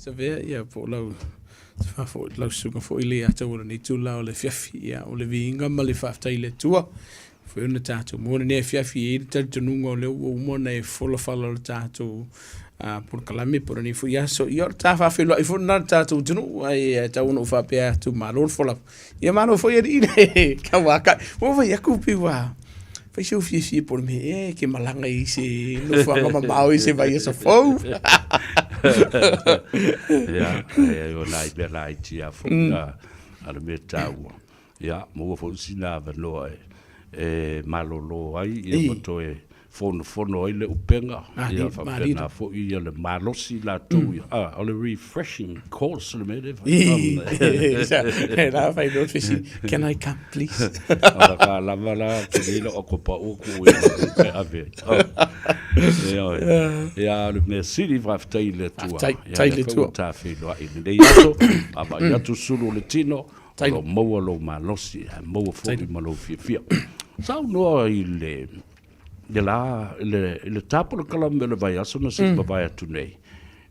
Savea, ia, po o lau lau susuga foi le Leiataua o lenei itula o le afiafi. Ia, o le viiga ma le faafetai i le Atua foi ona tatou maua lenei afiafi. E i ai le talitonuga o lea ua uma ona e folafala o le tatou polokalame po o lenei foi aso. Ia, o le ta faafeiloai foi lena i le tatou atunuu, ae tau ona ou faapea atu, malo le folau. Ia malo foi alii le tauakai. Ua fai atu pei ua fai se fiafia po o le mea ea e te malaga i se nofoaga mamao i se vaiaso fou. Ia, e o nai mea laiti lava foi a le mea taua. Ia, maua foi sina avanoa e malolo ai ia ma toe fonofono ai le upega, ia faapena foi ia le malosi latou ia. Ah, o le refreshing course le mea lea e fai. La fai loa le fesili, can I come please? O la ka lava la, te le ilo o kopa o ku i e ave. Ioe. Ia, o le mea sili faafetai i le Atua. Faafetai i le Atua. Ia, ta feiloai i lenei aso, vaavaai atu sulu o le tino, o lo o maua lou malosi, ae maua foi ma lou fiafia. Saunoa i le le la, i le ta polokalame o le vaiaso na sei mavae atu nei,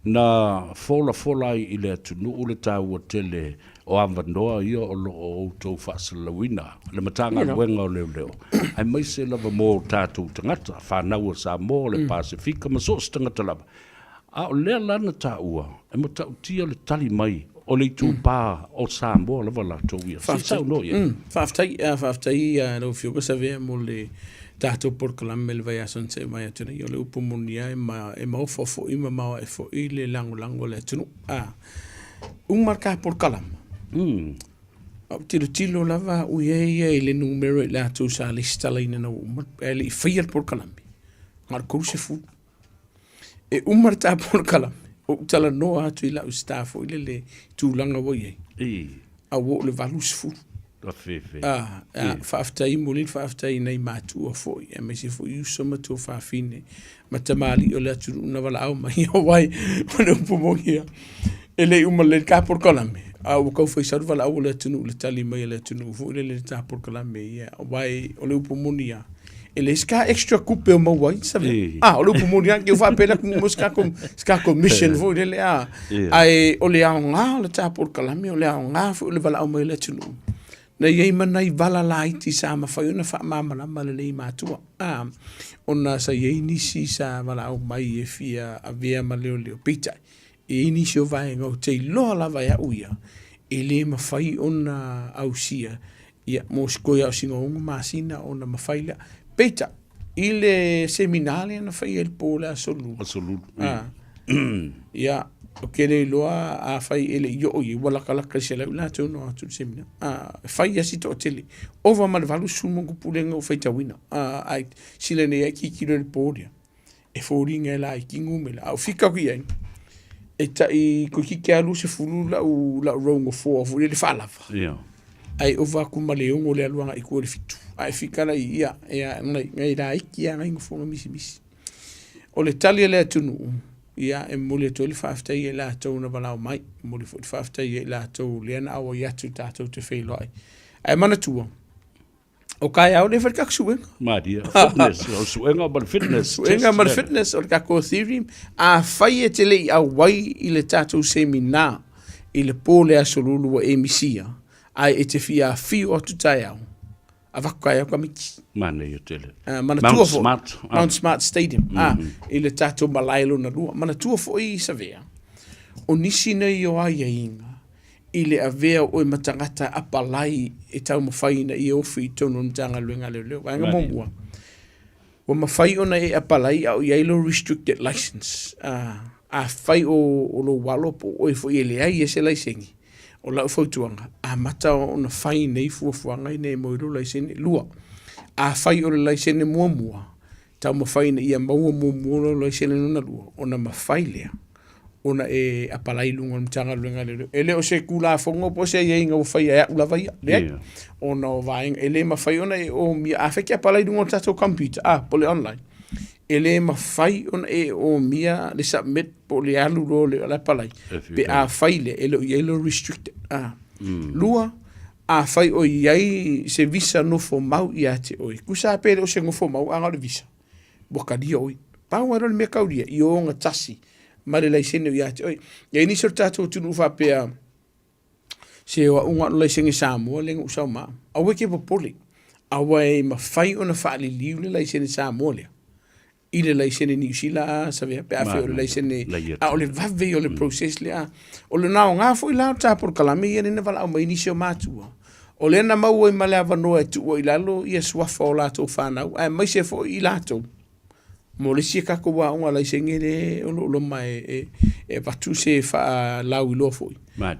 na folafola ai i le atunuu le taua tele o avanoa ia o lo o outou faasalalauina, le Matagaluega o Leoleo, aemaise lava mo tatou tagata, fanau a Samoa, o le Pasefika ma so o se tagata lava. A o lea la na taua, e matautia le tali mai o le itupa o Samoa lava latou ia. Se i saunoa i ai. Faafetai, faafetai i lau Afioga Savea mo le tatou polokalame i le vaiaso na tea mai atu nei. O le upu moni lava e maofa foi ma maoae foi le lagolago a le atunuu. Uma le ta polokalame, ou tilotilo lava au ia ia i le numera i latou sa lesitalaina ina ua uma, ae le i faia le polokalame, na o le 30. E uma le ta polokalame, ou talanoa atu i lau staff foi lele i tulaga ua i ai. A ua oo i le 80. A, faafetai mo le faafetai i nai matua foi, aemaise foi uso ma tuafafine ma tamalii o le atunuu na valaau mai. Aua o le upu moni lava, e le i uma lelei le ta polokalame, a ua tau fai sau le valaau a le atunuu i le tali mai a le atunuu foi lele i le ta polokalame ia. Aua o le upu moni lava, e leai se ta extra tupe o maua ai, sabe? Ah, o le upu moni lava, ke faapea atu mo se ta commission foi lele, a. Ae o le aoga o le ta polokalame, o le aoga foi o le valaau mai o le atunuu, na i ai ma nai vala laiti sa mafai ona faamalamalama lelei i matua, a, ona sa i ai nisi sa valaau mai e fia avea ma leoleo, peitai, e i ai nisi o vaega ou te iloa lava e au ia, e le mafai ona ausia Ia, mo se toe lava o sina 6 masina ona mafai lea. Peitai, i le semina lea na faia i le po o le Aso Lulu. Aso Lulu. Ah. Ia, ou te le iloa afai e le i oo i ai, ua latalata i le 100 latou na o atu i le semina. Ah, e fai lava si toatele. Ova ma le 80 ma ona pulega ua faitauina. Ah, ae sila nei lava tilotilo i le po lea. E foliga e laiti numera. A o fika atu i ai, e tai toeitiiti lava 20 lau, lau row nofoa foi lele faalava. Yeah. Ae ova atu ma le 6 le alu agai i tua i le 7. Ae fika la i, ia, ia, nai, nai laiti lava nai nofoa misimisi. O le tali a le atunuu, ia, e momoli atu ai le faafetai ia i latou na valaau mai, momoli foi le faafetai ia i latou lea na auai atu tatou te feiloai. Ae manatua, O taeao lea e fai le tatou suega. Maria, fitness, o le suega ma le fitness. Suega ma le fitness, o le tatou theory. Afai e te le i auai i le tatou seminar i le po o le Aso Lulu ua e misia, ae e te fia afio atu taeao, avatu taeao tamaiti. Manaia tele. Manatua Mount foi, Smart. Mount Smart Stadium, i le tatou malae lona lua. Manatua foi Savea, o nisi nei o aiaiga, i le avea o oe ma tagata apalai e taumafai ina ia ofi i totonu o le Matagaluega a Leoleo. Vaega muamua, ua mafai ona e apalai a o i ai lou restricted license. Afai o lou alo po o oe foi e leai e se laisene, o lau fautuaga, amata ona fai nei fuafuaga ina ia maua ai lou laisene. Lua, afai o le laisene muamua, taumafai ina ia maua muamua lou laisene lona lua, ona mafai lea ona e apalai i luga o le Matagaluega a Leoleo. E le o se Tulafono po o se aiaiga ua faia e au lava ia, leai. Yeah. Ona o vaega, e le mafai ona e omia, afai e te apalai i luga o le tatou computer, po o le online, e le mafai ona e omia le submit po o le alu loa o le apalai, pe afai lea e le o i ai lou restricted. Lua, afai o i ai se visa nofo mau ia te oe, tusa lava pe le o se nofo mau a na o le visa, ua talia oe. Pau lava lea o le mea taulia, i o ogatasi. ma le laisene o ia te oe. E i ai nisi o le tatou atunuu faapea, se o au na o le laisene Samoa lea na ou sau ma au. Aua e te popole, aua e mafai ona faaliliu le laisene Samoa lea i le laisene Niu Sila a Savea pe afai o le laisene, a o le vave ia o le process lea. O le aoga foi la o le ta polokalame ia lea na valaau mai ai nisi o matua, o lea na maua ai ma le avanoa e tuu ai i lalo ia suafa o latou fanau aemaise foi i latou mo le isi a tatou aoga laisene lea o lo o loma e avatu se faalauiloa foi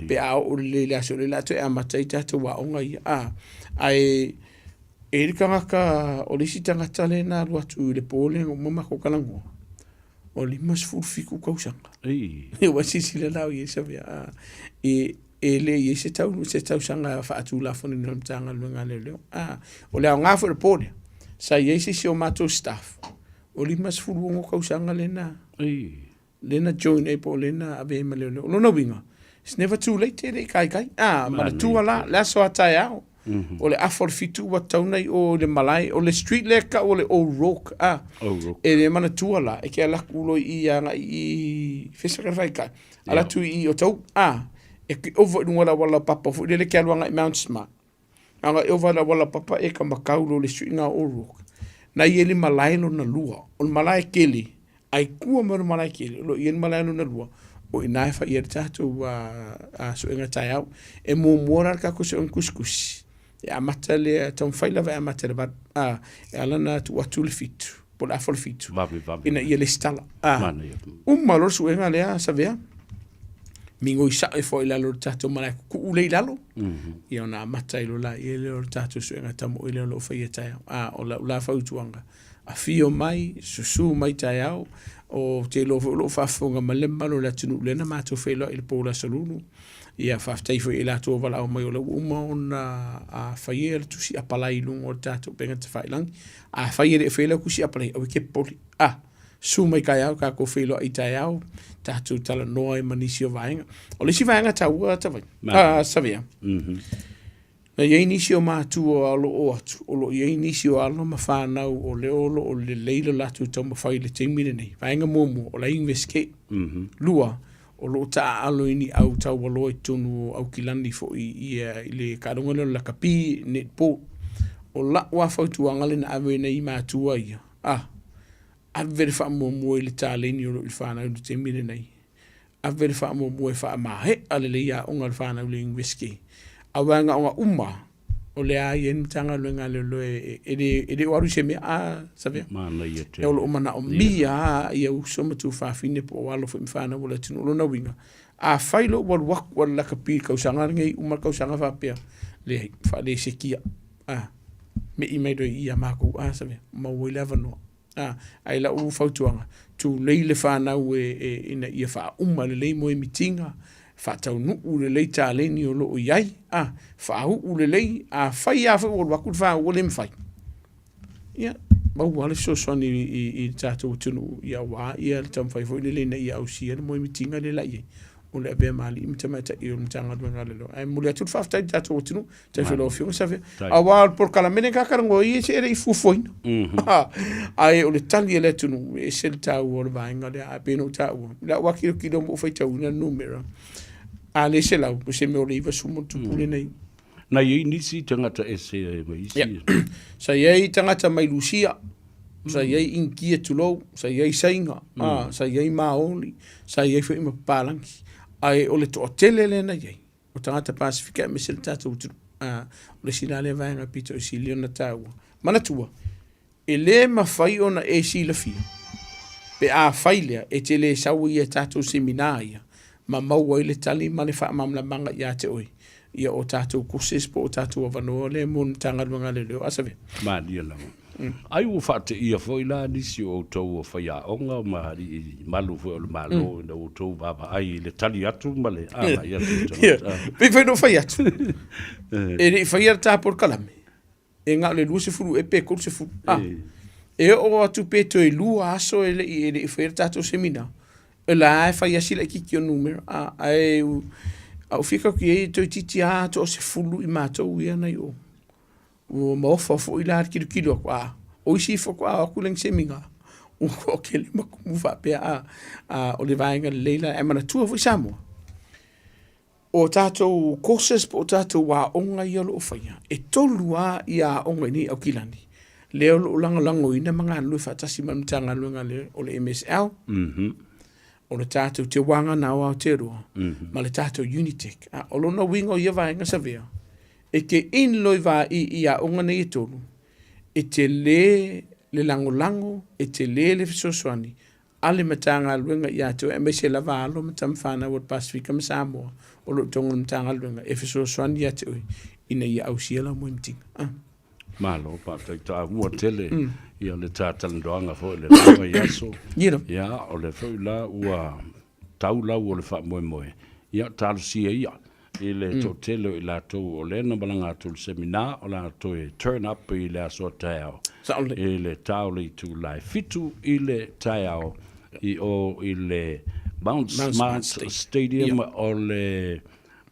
pe a oo lelei i le aso lea o le a toe amata ai tatou aoga ia. Ae e i ai le tagata, o le isi tagata lea na alu atu i le po lea na uma matou talanoa, ua 57 tausaga. Ua silasila la i ai Savea, e le i ai se tau, se tausaga faatulafonoina e le Matagaluega a Leoleo. O le aoga foi o le po lea, sa i ai se isi o matou staff, ua 56 tausaga lea na, lea na join ai po o lea na avea ai ma leoleo. O lona uiga, it's never too late, e le i kaikai. Manatua la, le aso a taeao, o le afa o le 7 ua tatau ona i o i le malae, o le street lea e tau o le O'Rourke, a, e le manatua la, e te alu atu loa i i agai i Fish and Fry, alu atu i Otahuhu, a, e te ova i luga o le auala laupapa foi lele e te alu agai i Mount Smart, agai ova i le auala laupapa e kamakau loa i le street lena o O'Rourke. Na i ai le malae lona lua, o le malae tele, ae i tua mai o le malae tele, o lo o i ai le malae lona lua, o i ina e fai ai le tatou suega taeao. E muamua la le tatou suega tusitusi, e amata lea, e taumafai lava e amata i le 8, a, e ala ona tuu atu le 7, po o le afa o le 7, Vave, vave. ina ia lesitala. A, uma loa le suega lea, Savea, migoi sao ifo i lalo o le tatou malae kukuu lea i lalo, ia ona amata ai loa laia lea o le tatou suega tamoe lea o lo o faia taeao. A, o lau la fautuaga, afio mai, susu mai taeao, ou te iloa foi o lo o faafofoga mai le mamalu o le atunuu lea na matou feiloai i le po o le Aso Lulu. Ia faafetai foi i latou o valaau mai o lea ua uma ona faia le tusi apalai i luga o le tatou upega tafailagi. Afai e le i faia lau tusi apalai, aua e te popole. A, susu mai taeao, tatou feiloai taeao, tatou talanoa ai ma nisi o vaega. O le isi vaega taua Tavai, Savea, Na i ai nisi o matua o lo o atu, o lo o i ai nisi o alo ma fanau o lea o lo o lelei lo latou taumafai i le taimi lenei. Vaega muamua, o la e Iunivesite. Lua, o lo o taaalo i ni au taualoa i totonu o Aukilani foi ia i le taaloga lea o le lakapi, netball. O lau lava fautuaga lea na ave i nai matua ia, a, ave le faamuamua i le taleni o lo o i le fanau i le taimi lenei. Ave le faamuamua e faamaea lelei aoga a le fanau i le Iunivesite, aua e na ona uma lava, o lea e i ai le Matagaluega a Leoleo e le o alu i se mea, a Savea? Manaia tele. O lo o manaomia lava ia uso ma tuafafine po o alo foi ma fanau a le atunuu. O lona uiga, afai loa ua alu atu lava le lakapi i le tausaga lenei, uma le tausaga faapea, leai, faalesekia, a, mei mai loa i i ia matou, a Savea? Maua ai le avanoa. Ae i lau fautuaga, tulei le fanau ina ia faauma lelei moemitiga, faataunuu lelei taleni o lo o i ai, faauu lelei, afai lava foi ua alu atu le fanau ua le mafai, ia, maua lava le fesoasoani i le tatou atunuu aua le taumafai foi lele ina ia ausia le moemitiga lea o le a i ai, o le avea ma alii ma tamaitai o le Matagaluega a Leoleo. Ae momoli atu le faafetai i le tatou atunuu, faafetai foi i lau Afioga Savea. Aua o le polokalame lenei ta talanoa ai, e le i fuafuaina. Ae o le tali a le atunuu, e ese le taua o le vaega lea. Ae pei ona ou taua, i lau lava tilotilo ma ou faitauina le numera, a le 100, o se mea o le 90+ lenei. Na i ai nisi tagata ese mai isi? Sa i ai tagata mai Lusia, sa i ai Initia tulou, sa i ai Saina, sa i ai Maoli, sa i ai foi ma papalagi. Ae o le toatele lea na i ai, o tagata Pasefika aemaise le tatou atunuu. O le isi la lea vaega pito i sili ona taua. Manatua, e le mafai ona e silafia pe afai lea e te le sau i a tatou seminar ia ma maua ai le tali ma le faamalamalamaga ia te oe ia o tatou courses po o tatou avanoa lea mo le Matagaluega a Leoleo. A Savea? Malie lava. Ai ua faateia foi la nisi o outou o faiaoga ma alii malu foi o le Malo ina ua outou vaavaai i le tali atu ma le agai atu o tagata. Pei foi ona ou fai atu, e le i faia le ta polokalame, e na o le 20 ea pe 30. A, e oo atu pe toe 2 aso e le i faia le tatou seminar, o la e fai lava si laitiiti o numera. A, ae a ou fia tau atu i ai, toeitiiti lava toasefulu i matou ia na i o. Ua maofa foi la le tilotilo atu, a o isi faatoa o atu lea i seminar. Ua toatele ma tumu faapea a, a o le vaega lelei la, ae manatua foi Samoa, o tatou courses po o tatou aoga ia o lo o faia, e tolu lava ia aoga i inei i Aukilani, lea o lo o lagolagoina ma galulue faatasi ma le Matagaluega lea o le MSL, o le tatou Te Wānanga o Aotearoa, ma le tatou Unitec. A, o lona uiga o ia vaega Savea, e te in loa i vaai i aoga nei e tolu, e tele le lagolago, e tele le fesoasoani a le Matagaluega ia te oe, aemaise lava alo ma tama fanau o le Pasefika ma Samoa o lo o totonu o le Matagaluega e fesoasoani ia te oe ina ia ausia lau moemitiga. Ah. Malo, faafetai taua tele mm. ia le tātalanoaga foi le lava i aso. Ia, o le foi la ua tau lau o le faamoemoe, ia talosia ia i le toatele o i latou o lea na malaga atu i le seminar o le a toe turn up i le aso a taeao i le ta o le itula e 7 i le taeao i o i le Mount Smart Stadium o le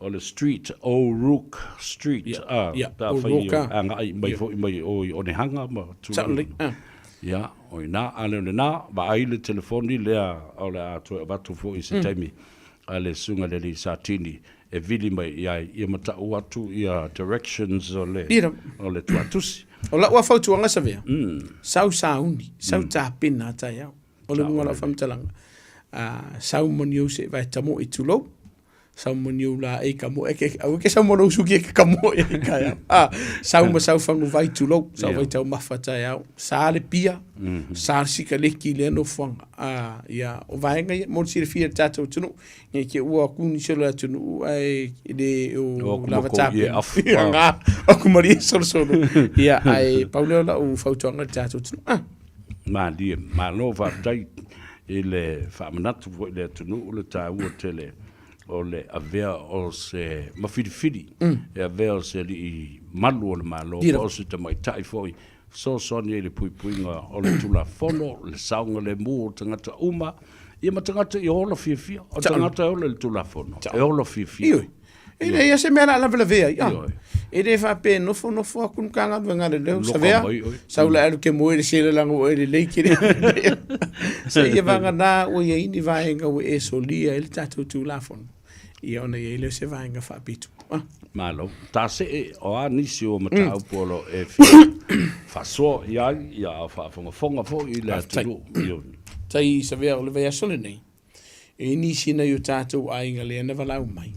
o le street O'Rourke Street a pe afai e agai mai foi mai o i Onehanga ma tulaga ia o i ina a le o lena vaai le telefoni lea o le a toe avatu foi i se taimi a le Susuga i le Alii Satini e vili mai i ai ia ma tau atu ia directions o le o le tuatusi. O lau lava fautuaga Savea, sau sauni, sau tapena a taeao. O le uiga o lau faamatalaga, sau moniu se i vae tamoe tulou, sau moniu laei ka moe ke aua ke sau ma lou suki e ke ka moe i taeao. Sau ma sau faguvai tulou, sau vaitaumafa taeao, sa le pia, sa le sikaleki i lea nofoaga. Ia, o vaega ia mo le silafia e le tatou atunuu, ne i te i ua atu nisi o le atunuu ae le o lava tapena. Ia nga, o ku malie solosolo. Ia, ae pau lea o lau fautuaga i le tatou atunuu. Malie, malo faafetai i le faamanatu foi i le atunuu le taua tele o le avea o se ma filifili e avea o se alii malu o le Malo po o se tamaitai foi fesoasoani ai i le puipuiga o le Tulafono, le saogalemu o tagata uma, ia ma tagata ia ola fiafia. O tagata e ola i le Tulafono, e ola fiafia. Ioe. E leai lava se mea o le a lavelavea ai. Ioe. E le faapea e nofonofo atu le Matagaluega a le Leo, Savea, sau le alu ke moe le sela laga ua e lelei ke Seia vagana ua i ai ni vaega ua e solia ai le tatou Tulafono. Ia ona i ai lea o se vaega faapito. Ah. Malo. Tasee, o a nisi o mataupu o lo o e fia faasoa i ai, ia a o faafogafoga foi i le atunuu. Tai Savea o le vaiaso lenei, e i ai nisi nai o tatou aiga lea na valaau mai,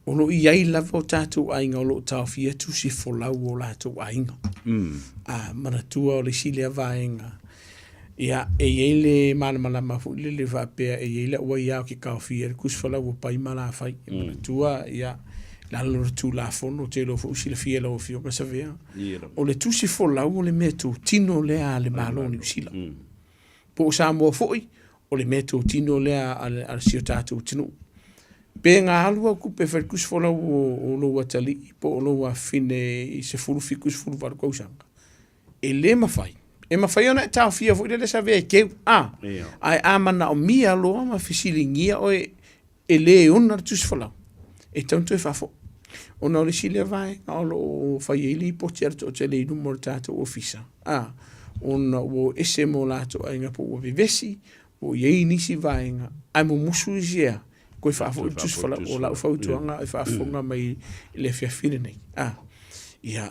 o lo o i ai lava o tatou aiga o lo o taofia tusi folau o latou aiga. A manatua o le isi lea vaega, ia, e i ai le malamalama foi lele faapea e i ai lau aia ou te taofia i le tusi folau o Pai ma Lafai. E manatua, ia, i lalo o le Tulafono, ou te iloa foi ua silafia e lau Afioga Savea, o le tusi folau o le mea totino lea a le Malo o Niu Sila. Po o Samoa foi, o le mea totino lea a si o tatou atunuu. Pe na alu au tupe e fai le tusi folau o lou atalii po o lou afafine i 17, 18 tausaga, e le mafai. E mafai ona e taofia foi lele Savea e keu, a, ae a manaomia loa ma fesiligia oe e le ona le tusi folau, e tatau ona toe faafoi. Ona o le isi lea vaega o lo o fai ai lipoti a le toatele i luma o le tatou ofisa, a, ona ua o ese ma o latou aiga po ua vevesi, po o i ai nisi vaega, ae mumusu isi ea, toe faafoi le tusi folau. O lau fautuaga e faafofoga mai i le afiafi lenei, a, ia,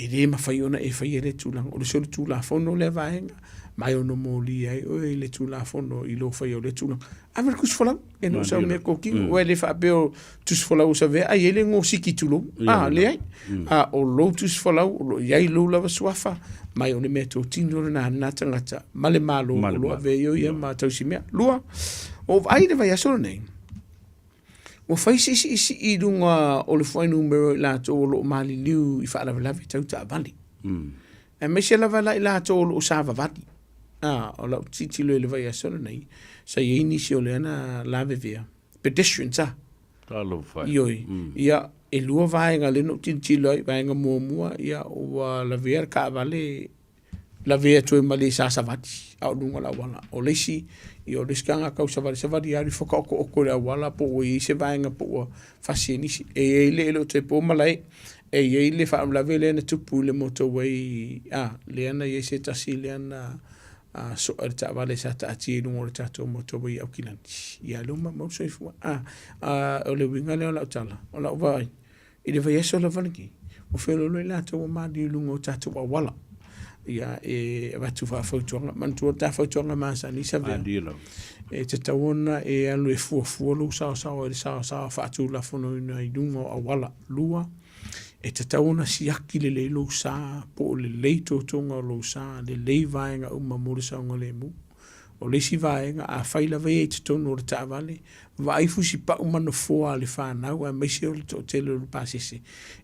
e le mafai ona e faia lea tulaga. O le solitulafono lea vaega, ma e ono molia ai oe i le tulafono i lou faia o lea tulaga. Ave le tusi folau, e le o sau mea totino. Aua e le faapea o tusi folau o Savea, ai e i ai le gosiki tulou. A, leai. A o lou tusi folau, o lo o i ai lou lava suafa, ma o le mea totino lena a lena tagata ma le Malo o lo o avea ai o ia ma tausimea. Lua, ua ou vaai i le vaiaso lenei, Ua fai se siisii i luga o le fuainumera o i latou o lo o maliliu i faalavelave tau taavale. Mm. Aemaise lava la i latou o lo o savavali. Ah, o lau tilotilo i le vaiaso lenei, sa i ai nisi o lea na lavevea, pedestrians ah. Talofa. Ioe. Mm. Ia, e lua vaega lea na ou tilotilo ai, vaega muamua, ia, ua lavea le taavale lavea atu ai ma le sa savali a o luga o le auala. O le isi, ia o le isi tagata ua savali savali alu ifo taotooto i le auala po ua i ai se vaega po ua fasi e nisi. E i ai le, e le o toe po malae, e i ai le faalavelave lea na tupu i le motorway, a, lea na i ai se tasi lea na Soa i le taavale sa taatia i luga o le tatou motorway i Aukilani. Ia lea ua maumau le soifua. O le uiga lea o lau tala, o lau vaai, i le vaiaso lava lenei, ua feoloolo i latou ua maliliu i luga o tatou auala. Ia e avatu faafautuaga, manatua le ta fautuaga masani Savea, e tatau ona e alu e fuafua lou saosaoa i le saosaoa faatulafonoina i luga o auala. Lua, e tatau ona siaki lelei lou sa, po o lelei totoga o lou sa, lelei vaega uma mo le saogalemu. O le isi vaega, afai lava e i ai i totonu o le taavale, vaai fusipau ma nofoa a le fanau aemaise o le toatele o le pasese,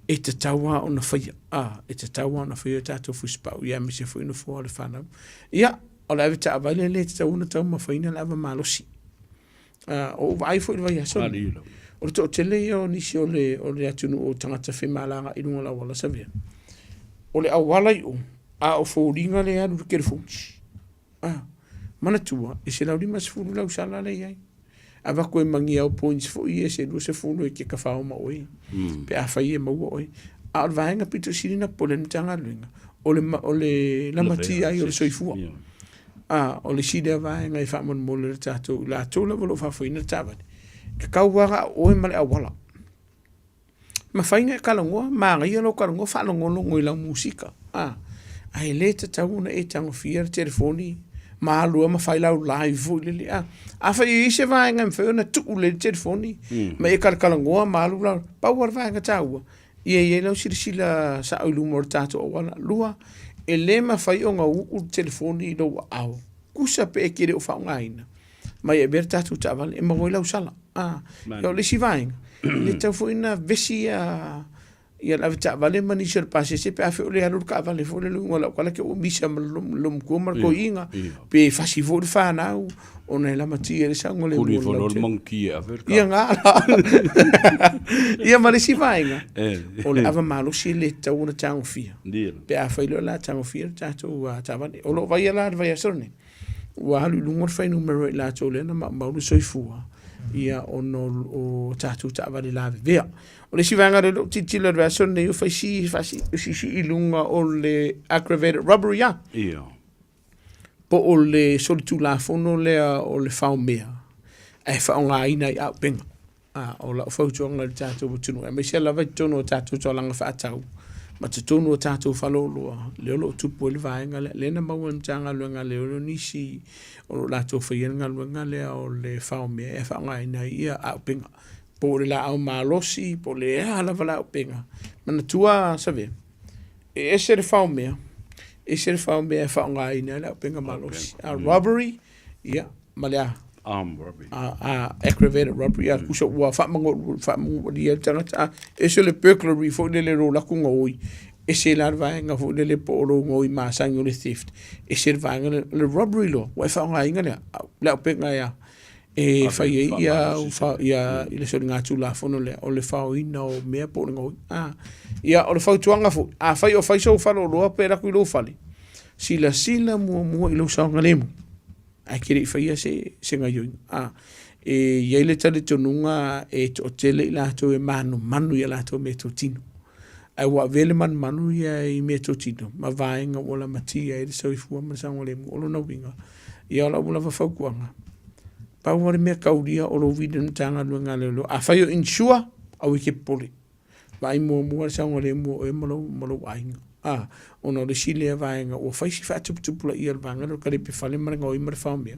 e tatau lava ona faia, a, e tatau lava ona faia o tatou fusipau, ia aemaise foi nofoa o le fanau. Ia, o le avetaavale e le tatau ona taumafaina le ava malosi. O ou vaai foi i le vaiaso lenei, o le toatele ia o nisi o le, o le atunuu o tagata femalaga i luga o le auala Savea. O le auala i o, a o foliga lea e alu i le telefoni. Ah, manatua, e 150 lau sala lea i ai. Avatu e magia au points foi ia se 20 e te tafao ma oe, pe afai e maua oe. A o le vaega pito sili ona popole ai le Matagaluega, o le, o le lamatia ai o le soifua. A, o le isi lea vaega e faamolemole le tatou, i latou lava o lo o faafoeina le taavale, e tatau lava ona o oe ma le auala. Mafai ona e talanoa, manaia lou talanoa faalogologo i lau musika, a, ae le tatau ona e tagofia le telefoni ma alu ai ma fai lau live foi lele, a. Afai e i ai se vaega e mafai ona tuu lelei le telefoni ma e talatalanoa ma alu lau, pau lava le vaega taua, ia i ai lau silasila sao i luma o le tatou auala. Lua, e le mafai ona uu le telefoni i lou aao, tusa pe e te le o faaaogaina, ma ia avea le tatou taavale e maua ai lau sala. A, o le isi vaega, e le tatau foi ona vesi ia ia le avetaavale ma nisi o le pasese pe a fai o le alu le taavale foi lele i luga o le auala te ua misa ma le matua ma le toeaina pe fasi foi le fanau ona e lamatia ai le saogalemu o le lautele. Ia na la. Ia ma le isi vaega, o le ava malosi e le tatau ona tagofia pe a fai loa o le a tagofia le tatou taavale. O lo o vaaia la le vaiaso lenei, ua alu i luga le fuainumera o i latou lea na maumau le soifua ia ona o tatou taavale lavevea. O le isi vaega lea o lea ou tilotilo i le vaiaso lenei ua fai si faasiisii i luga o le aggravated robbery a. Ia. Po o le solitulafono lea o le faomea ae faaaogaina i auupega. A, o lau fautuaga i le tatou atunuu, aemaise lava i totonu o tatou tolaga faatau ma totonu o tatou faleoloa, lea o lo o tupu ai le vaega lea. Lea na maua e le Matagaluega a Leoleo nisi o lo o latou faia le galuega lea o le faomea e faaaogaina ai ia auupega, po o le laau malosi, po o le a lava le auupega. Manatua Savea, e ese le faomea, ese le faomea e faaaogaina ai le auupega malosi. A robbery, ia, ma le a? Armed robbery. A, aggravated robbery, a tusa ua faamanualia ai le tagata. A, ese le burglary foi lele i lou alu atu gaoi, ese la le vaega foi lele po o lou gaoi masani o le theft, ese le vaega lea. O le robbery loa, ua e faaaogaina le a? Le auupega e a? E fai ai ia, ia le soligatulafono lea o le faoina o mea po o le gaoi. A, ia, o le fautuaga foi, afai o fai sou faleoloa pe alu atu i lou fale, silasila muamua i lou saogalemu. Ae e te le i faia se, se gaioiga. A, e i ai le talitonuga e toatele i latou e manumanu i a latou meatotino. Ae ua avea le manumanu ia i meatotino ma vaega ua lamatia ai le soifua ma le saogalemu. O lona uiga, ia o lau lava fautuaga, pau lava le mea taulia o lou vili i le Matagaluega a Leoleo, afai o insure, aua e te popole. Vaai muamua le saogalemu o oe ma lou, ma lou aiga. A, ona o le isi lea vaega ua fai si faatuputupulaia o le vaega lea o le kalepe fale ma le gaoi ma le faomea,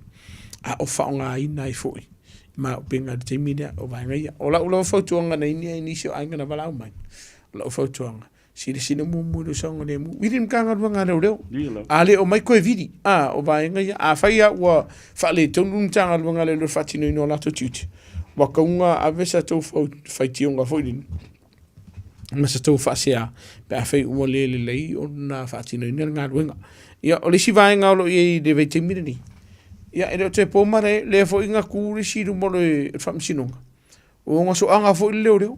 a o faaaogaina ai foi ma auupega i le taimi lea, o vaega ia. O lau lava fautuaga na inia i nisi o aiga na valaau mai, o lau fautuaga, silasila muamua i lou saogalemu, vili le Matagaluega a Leoleo. A le omai toe vili. A, o vaega ia. Afai lava ua faaletonu le Matagaluega a Leoleo i le faatinoina o latou tiute, ua tatau ona ave sa tou faitioga foi lele ma sa tou faasea pe afai ua le lelei ona faatinoina le galuega. Ia, o le isi vaega o lo o i ai i le vaitaimi lenei, ia, e le o toe po ma le, lea foi na tu le isi i luma o le Faamasinoga, o ona soaga foi le leoleo.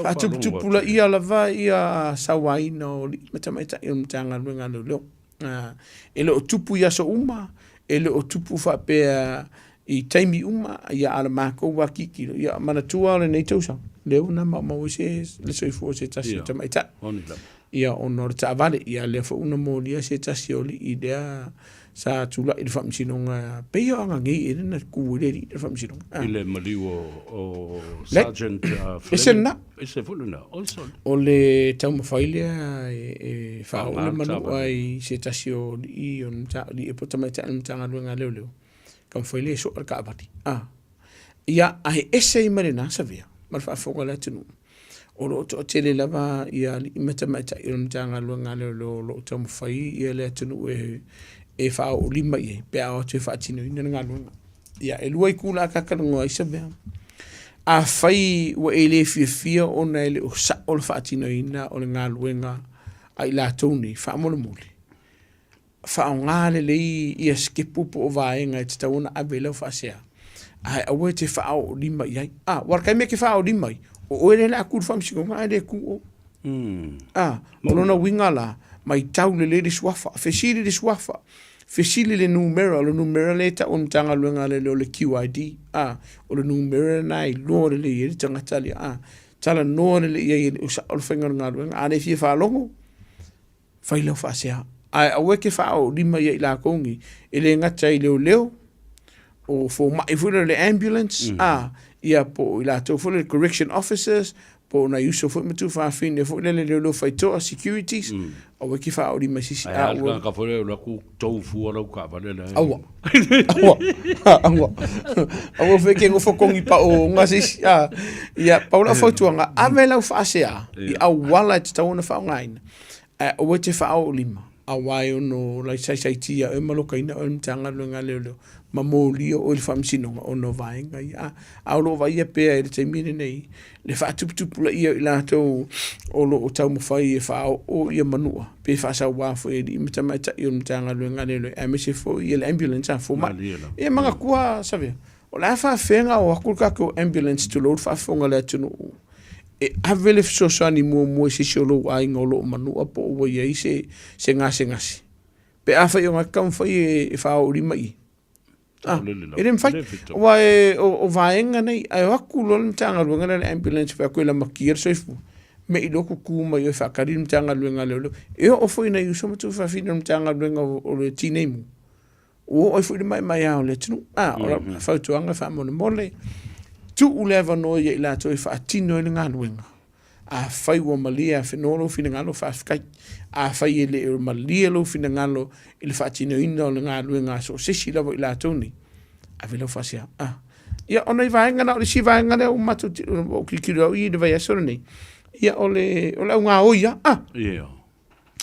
Faatuputupulaia lava ia sauaina o alii ma tamaitai o le Matagaluega a Leoleo. E le o tupu i aso uma, e le o tupu faapea i taimi uma, ia a o le matou lava tilotilo, ia manatua o lenei tausaga, lea ua na maumau ai se, le soifua o se tasi o tamaitai. Ia, ona o le taavale, ia lea foi ua molia se tasi o alii lea sa tulai i le faamasinoga, pei o Aganei ea lea na tu ai le alii lea i le faamasinoga. I le maliu o Sergeant Fleming. Ese lena. Ese foi lena. Oi sole. O le taumafai lea e faaoo le manua i se tasi o alii o le alii po o tamaitai o le Matagaluega a Leoleo, taumafai lea e soa le taavale. Ia, ae ese ai ma lena Savea ma le faafofoga a le atunuu. O lo o toatele lava ia alii ma tamaitai o le Matagaluega a Leoleo o lo o taumafai ia le atunuu e faaoolima i ai pe a o atu e faatinoina le galuega. Ia, e lua itula ta talanoa ai Savea. Afai ua e le fiafia ona e le o sao le faatinoina o le galuega a i latou nei, faamolemole, faaaoga lelei ia sikepu po o vaega e tatau ona ave i lau faasea, ae aua e te faaoolima i ai. A, aua o le taimi e te faaoolima ai, o oe lea o le a tu i le faamasinoga ae le tu oe. A, o lona uiga la, matau lelei le suafa, fesili le suafa, fesili le numera, o le numera lea e tau e le Matagaluega a Leoleo o le QID, a, o le numera lena e iloa lelei ai le tagata lea, a, talanoa lelei i ai e le o sao le faiga o le galuega. A le fia faalogo, fai lau faasea. Ae aua e te faaoolima ia i latou nei, e le gata i leoleo, o fomai foi lea o le ambulance, a, ia po o i latou foi lea correction officers, po o nai uso foi ma tuafafine foi lele leoleo faitoa, securities, aua e te faaoolima i se isi. Ae a le tagata foi lea e alu atu tou fua lau taavale la e. Aua. Aua. Aua. Aua foi e te nofo togi pao ona se isi. A, ia, pau lau fautuaga, ave lau faasea i auala e tatau ona faaaogaina. Ae aua e te faaoolima, aua e ono saisaitia oe ma lokaina oe e le Matagaluega a Leoleo ma molia oe i le Faamasinoga ona o vaega ia. A o lo o vaaia pea i le taimi lenei le faatuputupulaia o i latou o lo o taumafai e faaoo ia manua pe faasauā foi e alii ma tamaitai o le Matagaluega a Leoleo aemaise foi le ambulance a fomai. Ia manatua Savea, o le a faafefea ona o atu le tatou ambulance tulou le faafofoga a le atunuu e ave le fesoasoani muamua i se isi o lou aiga o lo o manua po o ua i ai se se gasegase pe afai o lena e taumafai e faaoolima i i. Ah, e le mafai. Aua e, o, o vaega nei, ae o atu loa le Matagaluega lea le ambulance fai atu e lamatia le soifua, me i loa tutu mai oe faatali le Matagaluega a Leoleo. E oo foi i nai uso ma tuafafine o le Matagaluega o le Tinei Mu, ua oo ai foi le maemaea o le atunuu. A, o lau fautuaga faamolemole, tuu le avanoa ia i latou e faatino ai le galuega. Afai ua malie afenoa lou finagalo, faafetai. Afai e le o malie lou finagalo i le faatinoina o le galuega a so o se isi lava o i latou nei, ave lau faasea. A. Ia, o nai vaega na, o le isi vaega lea ua matou, ua ou tilotilo au i le vaiaso lenei, ia, o le, o le augaoi lava. A. Ia.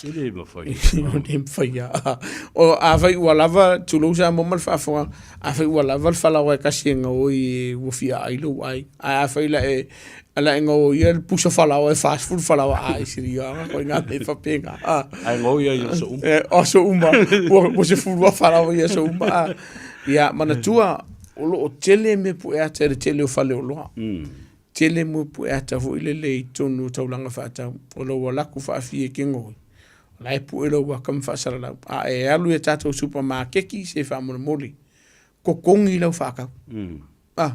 E le mafai. E le mafai lava. O, afai ua lava, tulou Samoa ma le faafofoga, afai ua lava le falaoa e tasi e gaoi ua fia ai lou aiga. Ae afai la e, la e gaoia le pusa falaoa e 40 falaoa, a, sili lava koe ngā mea faapena. A. Ae gaoi ai i aso uma. E, o aso uma, ua 10 lava falaoa i aso uma. A. Ia, manatua, o lo o tele mea pue ata i le tele o faleoloa. Tele mo pue ata foi lele i totonu o taulaga faatau. O lou alaku faafia e ke goi, o la e pue lou aka ma faasalalau. A e alu i a tatou supamakeki se faamolemole, totogi lau faatau. A,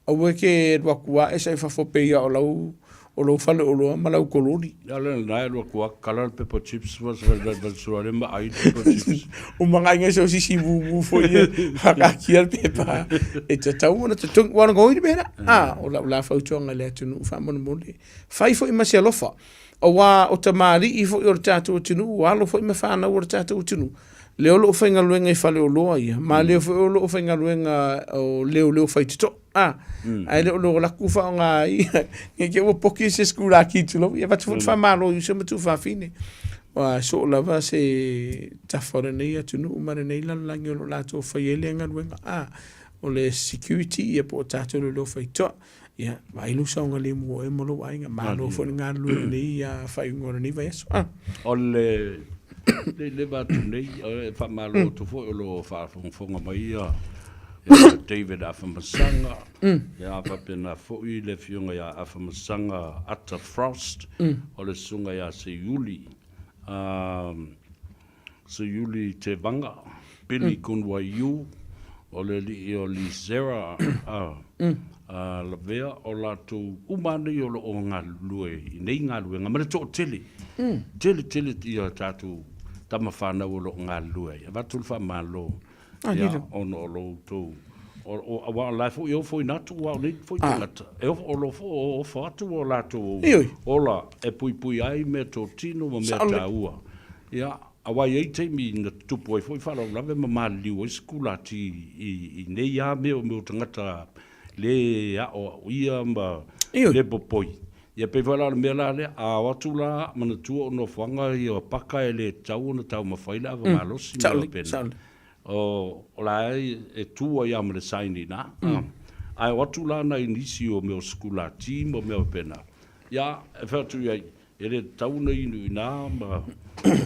aua e ke alu atu a esa i fafo pei a o lau, o lou faleoloa ma lau kololi. Ia le lena e alu atu a kala le pepa chips ma se sua le ma ai le pepa chips. O magaina so sisi mumu foi e whakaakia le pepa. E tatau ona totogi, ua ngoi le mea la. A, o lau la fautuaga i le atunuu faamolemole. Fai foi ma se alofa. Aua o tamalii foi o le tatou atunuu, o alo foi ma fanau o le tatou atunuu. Lea o lo o faigaluega i faleoloa ia, ma lea foi o lo o faigaluega o leoleo faitotoa. A, ae le o lo laku faaaoga ai, ne i te i ua poki se sikulaki tulou, ia avatu foi le faamalo i uso ma tuafafine. Aua e soo lava se tafa o lenei atunuu ma lenei lalolagi o lo o latou faia ai lea galuega. A, o le security ia po o tatou leoleo faitotoa. Ia, vaai lou saogalemu o oe ma lou aiga. Malo foi le galulue lelei ia faaiuga o lenei vaiaso. Ah. O le le leva atu nei, e faamalo atu foi o lo o faafogafoga mai ia David Afamasaga, ia faapena foi le afioga ia Afamasaga Ata Frost, o le susuga ia Seiuli, Seiuli Tevaga, Billy Kunwaiu, o le alii o Lizera, Lavea o latou uma nei o lo o galulue i nei galuega ma le toatele, tele tele ia tatou tama fanau o lo o galulue ai. Avatu le faamalo ia ona o lo outou aua o la foi e ofoina atu aua o nei foi tagata e o lo o ofo atu o latou ola e puipui ai meatotino ma mea taua. Ia, aua e i ai taimi na tutupu ai foi faalavelave ma maliliu ai sikulati i nei lava mea o mea o tagata le aoaoia ma le popoi. Ia pei foi la o le mea la lea, a o atu la manatua o nofoaga ia o paka e le tatau ona taumafai le ava malosi ma mea faapena. O la e tu ai lava ma le sign i ina. Ae o atu la nai nisi o mea o sikulati ma mea faapena, ia e fai atu i ai, E le tatau ona inu i ina ma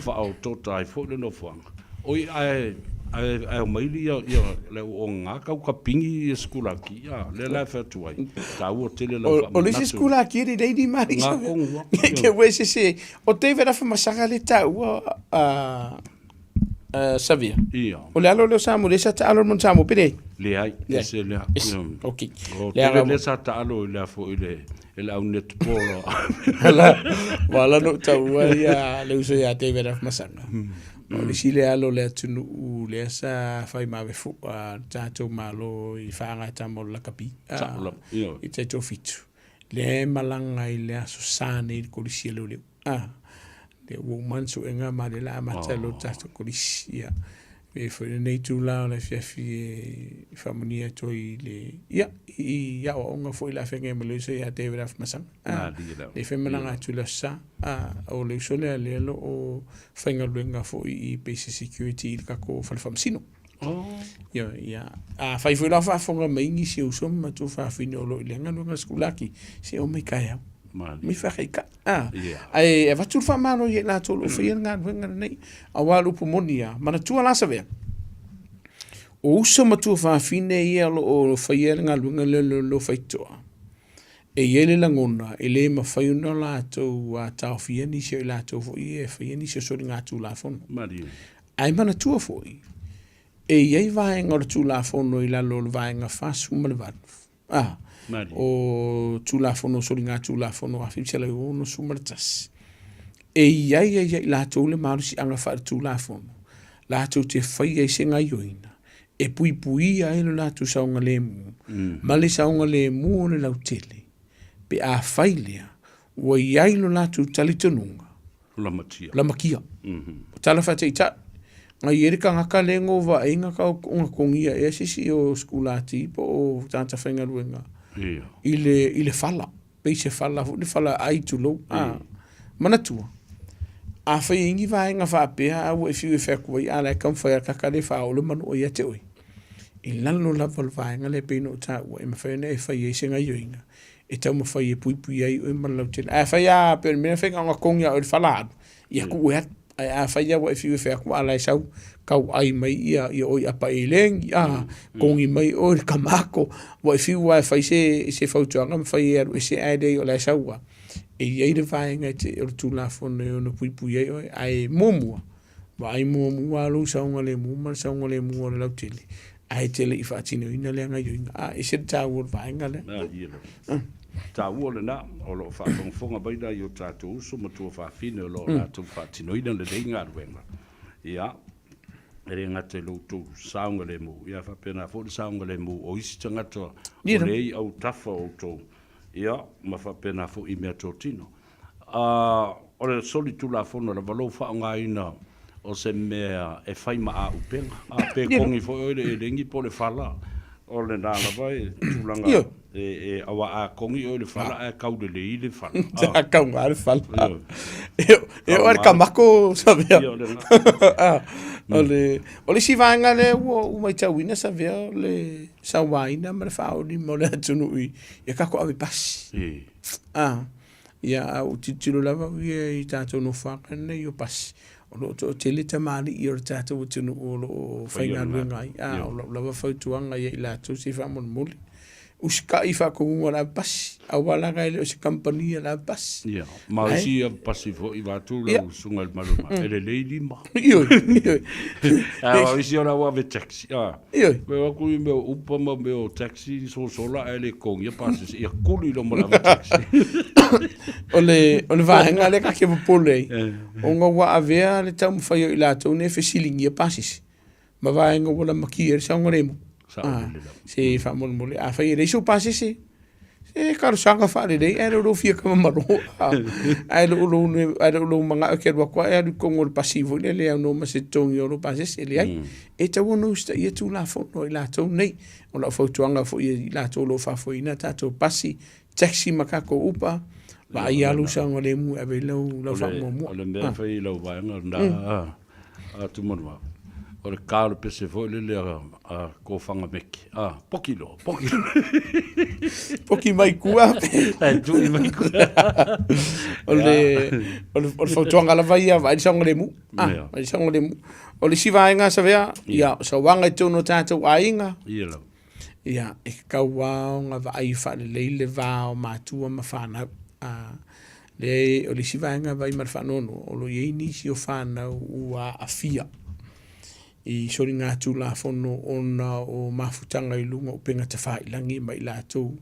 faaotoota ai foi le nofoaga. Oi, ae, ae, ae omai ia, ia le auaoga kau ka pingi ia sikulaki, ia, lea la e fai atu ai, taua tele lau faamanatu. O le isi sikulaki e lelei ni mali. Ngā kongu. Ke ue se se, o David Afamasaga le taua, Savia. Ia. O le alo lea o Samoa, lea sa taalo i le Samoa, pe leai? Leai, ese lea. Ese, ok. O tele lea sa taalo i le foi i le, i le au netball. Ala, ua ala ona ou taua ia le uso ia David Afamasaga. O le isi lea alo o le atunuu lea sa fai mavefu'a le tatou Malo i faagatama o le lakapi. I tai toafitu. Lea e malaga i le Aso Sa nei i le Kolisi a Leoleo. Ah, lea ua uma ana suega ma lea o le a amata loa le tatou kolisi. Ia, e foi lenei itula o le afiafi e faamanuia atu ai i le, ia, i aoaoga foi o le a feagai ma le uso ia David Afamasaga. Ah, lea foi e malaga atu i le Aso Sa. Ah, o le uso lea lea o lo o faigaluega foi i Basic Security i le tatou fale faamasino. Oh. Ia, ia. Afai foi la o faafofoga mai nisi o uso ma matua fafine o lo o i lea galuega a le sikulaki, se omai taeao. Malie. Mai faakaita'i. Ah. Yeah. Ae avatu le faamalo ia i latou o lo o faia le galuega lenei. Aua o le upu moni lava, manatua la Savea, o uso ma tuafafine ia o lo o faia le galuega lea o le faitotoa, e i ai le lagona e le mafai ona latou taofia nisi o i latou foi ia e faia nisi o soligatulafono. Malie. Ae manatua foi, e i ai vaega o le Tulafono i lalo o le Vaega 48, a, o Tulafono o Soligatulafono 1961, e i ai ai ia i latou le malosiaga faaletulafono latou te faia ai se gaioiga e puipuia ai lo latou saogalemu ma le saogalemu o le lautele pe afai lea ua i ai lo latou talitonuga Lamatia. Lamakia. O tala faataitai, na i ai le tagata lea na vaai na togia ea se isi o sikulati po o tagata faigaluega i le, i le fala, pei se fala foi le fala ai tulou. A, manatua, afai e i ai ni vaega faapea a ua e fiu e fai atu ai a o la e taumafai lava le tagata lea e faaoo le manua ia te oe, i lalo lava o le vaega lea e pei ona ou taua e mafai ona e fai ai se gaioiga e taumafai e puipui ai oe ma le lautele. Ae afai lava pei o le mea lea e fai na ona togi lava oe i le fala alu, ia tuu e alu. Ae afai lava ua e fiu e fai atu a o la e sau tauai mai ia oe i apa eleni, a, togi mai oe i le tamato, ua e fiu lava e fai se fautuaga ma fai e alu ese ae leai o la e sau lava. E i ai le vaega o le Tulafono e ono puipui ai oe, ae muamua, Vaai muamua lou saogalemu ma le saogalemu o le lautele, ae te le i faatinoina lea gaoioiga. A ese le taua o le vaega lea. Malie lava. Taua lena, o lo o faafogafoga mai nai o tatou uso ma tuafafine o lo o latou faatinoina lenei galuega. Ia, e le gata i lo outou saogalemu, ia faapena foi le saogalemu o isi tagata o lea i autafa o outou, ia, ma faapena foi i meatotino. O le solitulafono lava lou faaaogaina o se mea e fai ma auupega. A pe kogi foi oe i le elegi po o le fala, o lena lava e tulaga e, aua a kogi oe i le fala ae kaulelei le fala. A kauga le fala. E oo i le kamako Savea. O le, o le isi vaega lea ua ou matauina Savea o le sauaina ma le faaolima o le atunuu i tatou ave pasi. Ia, a ou tilotilo lava au ia i tatou nofoaga nei o pasi, o lo o toatele tamalii o le tatou atunuu o lo o faigaluega ai. A o lau lava fautuaga ia i latou se i faamolemole, usitai i faatonuga o le ave pasi. Aua laga e le o se kamupani a le avepasi. Ia, ma o isi avepasi foi vaeatu lau susuga i le Malu, e lelei lima. Ioe, ioe. Ae o isi o la ua ave taxi, a. Ioe. Pe o atu i mea o Uber ma mea o taxi sosola ae le totogia pasese, ia tuli loa ma le ave taxi. O le, o le vaega lea ta te popole ai, ona ua avea le taumafai o i latou nei e fesiligia pasese ma vaega ua lamatia ai le saogalemu. Se faamolemole, afai e leai sou pasese, se talosaga faalelei ae le o lou fia kamamalo. Ae le o lou, ae le o lou manao e te alu atu lava e alu i totonu o le pasi foi lea e le aunoa ma se totogi o lou pasese. E leai, e tatau ona usitaia Tulafono a i latou nei. O lau fautuaga foi i latou o lo o faafoeina tatou pasi, taxi ma tatou upa, vaai lava lou saogalemu e ave i ai lau faamuamua. O le mea e fai i lau vaega lena Tumanoa, o le ka o le pese foi lele a Kofaga Meke, a, poki loa, poki loa. Poki mai kua. Ae tui mai kua. O le, o le, o le fautuaga lava ia, vaai le saogalemu. Ah, vaai le saogalemu. O le isi vaega Savea, ia, o sauaga i totonu o tatou aiga. Ia lava. Ia, e tatau lava ona vaai faalelei le va o matua ma fanau. Ah, Leai, o le isi vaega e vaai ma le faanoanoa, o lo o i ai nisi o fanau ua aafia i soligatulafono ona o mafutaga i luga o upega tafailagi ma i latou.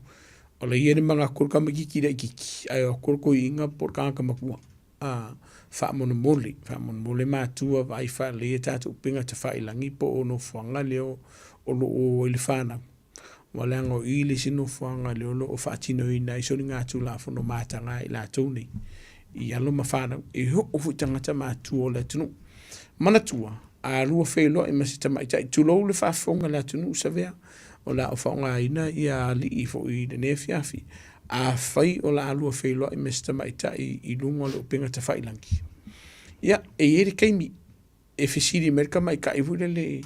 O la e i ai le manatu o le tamaitiiti laitiiti, ae o atu le toeaina po o le tagata matua. A, faamolemole, faamolemole matua vaai faalelei a tatou upega tafailagi po o nofoaga lea o lo o i le fanau. Ua leaga o i le isi nofoaga lea o lo o faatinoina ai soligatulafono mataga i latou nei i alo ma fanau, e oo foi i tagata matutua o le atunuu. Manatua, a lua feiloai ma se tamaitai, tulou le faafofoga a le atunuu Savea, o le a ou faaaogaina ia alii foi i lenei afiafi. Afai o le a lua feiloai ma se tamaitai i luga o le upega tafailagi, ia, e i ai le taimi e fesili mai le tamaitai foi lele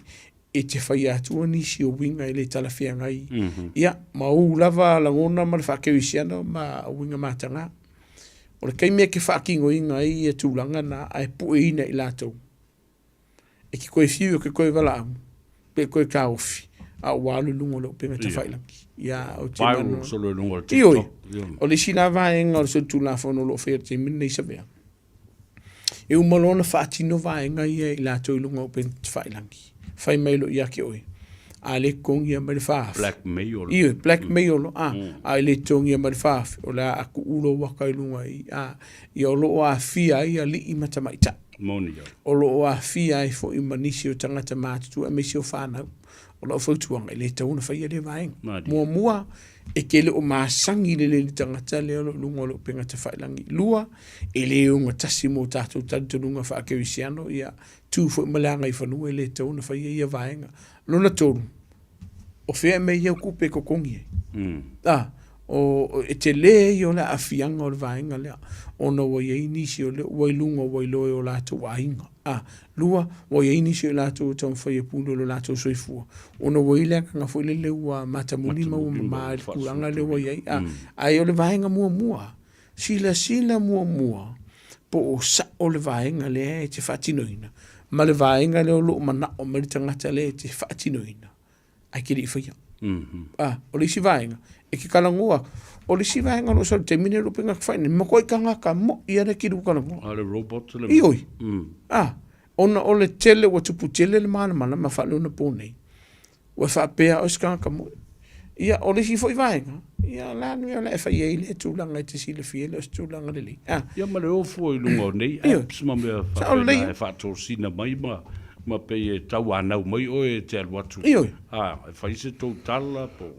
e te faia atua nisi o uiga e le talafeagai. Ia, ma ou lava lagona ma le faakerisiano ma uiga mataga. O le taimi e te faatinoina ai ia tulaga na ae pueina i latou, e te toe fiu e te toe valaau pe toe taofi, a ua alu i luga o le upega tafailagi. Ia, ou te Viral manua. solo i luga o le Ioe, TikTok. o le isi la vaega o le solitulafono o lo o faia i le taimi lenei Savea, E uma loa ona faatino vaega ia i latou i luga o upega tafailagi, fai mai loa ia te oe, a le totogia mai le 4,000. Blackmail. Ioe, blackmail loa, a, a e le totogia mai le 4,000, o le a tuu lou aka i luga i, a, ia o lo o aafia ai alii ma tamaitai. Moni ai. O lo o aafia ai foi ma nisi o tagata matutua aemaise o fanau. O lau fautuaga, e le tatau ona faia lea vaega. Malie. Muamua, e te le o masani i le leli tagata lea o lo o i luga o le upega tafailagi. Lua, e le ogatasi mo tatou talitonuga faakerisiano, ia tu foi ma le agaifanua e le tatau ona faia ia vaega. Lona tolu, o fea e aumai ai au tupe e totogi ai? A, o, e tele ia o le aafiaga o le vaega lea, ona ua i ai nisi o lea ua i luga ua iloa e o latou aiga. A, lua, ua i ai nisi o i latou e taumafai e pule i lo latou soifua, ona ua i ai le agaga foi lele ua matamuli ma ua mama i le tulaga lea ua i ai. A, ae o le vaega muamua, Silasila muamua po o sao le vaega lea e te faatinoina ma le vaega lea o lo o manao mai le tagata lea e te faatinoina ae te le i faia. A, o le isi vaega, e te talanoa atu. O le isi vaega o lo o sau i le taimi lenei o lo o pei ona fai nei, matua tagata moi lava lea e te lua talanoa. A o le robot le mea. Ioe. A, ona o le tele ua tupu tele le malamalama faaleonapo nei, Ua faapea o se tagata moi. Ia, o le isi foi vaega, ia, o le a le mea o le a e fai ai lea tulaga e te silafia e le o se tulaga lelei. Ah. Ia ma le o fua i luga o nei apps ma mea faapena e faatosina mai ma ma pei e tauanau mai oe e te alu atu. Ioe. Ah, e fai se tou tala po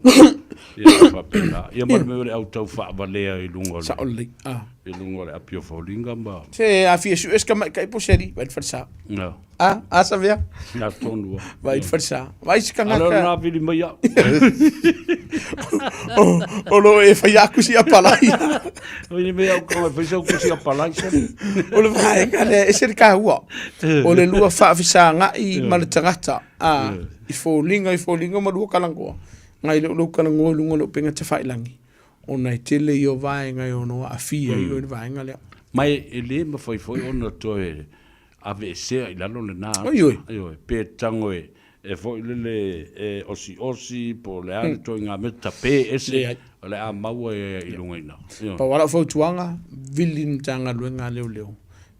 ia faapena. Ia ma le mea o le au tau faavalea i luga o le. Sao lelei. Ah. I luga o le api o foliga ma. Se a fia sue se tamaitai po se alii, vai le falesa. No. A, a Savea? Nā tonu a. Vai le falesa. Vai se tagata. Aleo nā vili mai au. O lo e whai aku si apalai. Vili mai au kanga, whai sau kusi apalai. O le vaega lea, e se le kāua. O le lua whaafisanga i ma le tagata. A, i fōlinga, i fōlinga ma lua kalangoa. Ngai leo lou kalangoa i lunga o le upenga te whailangi. Ona e tele ia o vaega e ono aafia ai oe i le vaega lea. Ma e le mafai foi ona toe aveesea i lalo lena ata. Ioe. Ioe. Pe tago e, e foi lele e osiosi po o le a le ituaiga mea tape ese o le a maua i luga i ina. Pau lava lau fautuaga, vili le Matagaluega a Leoleo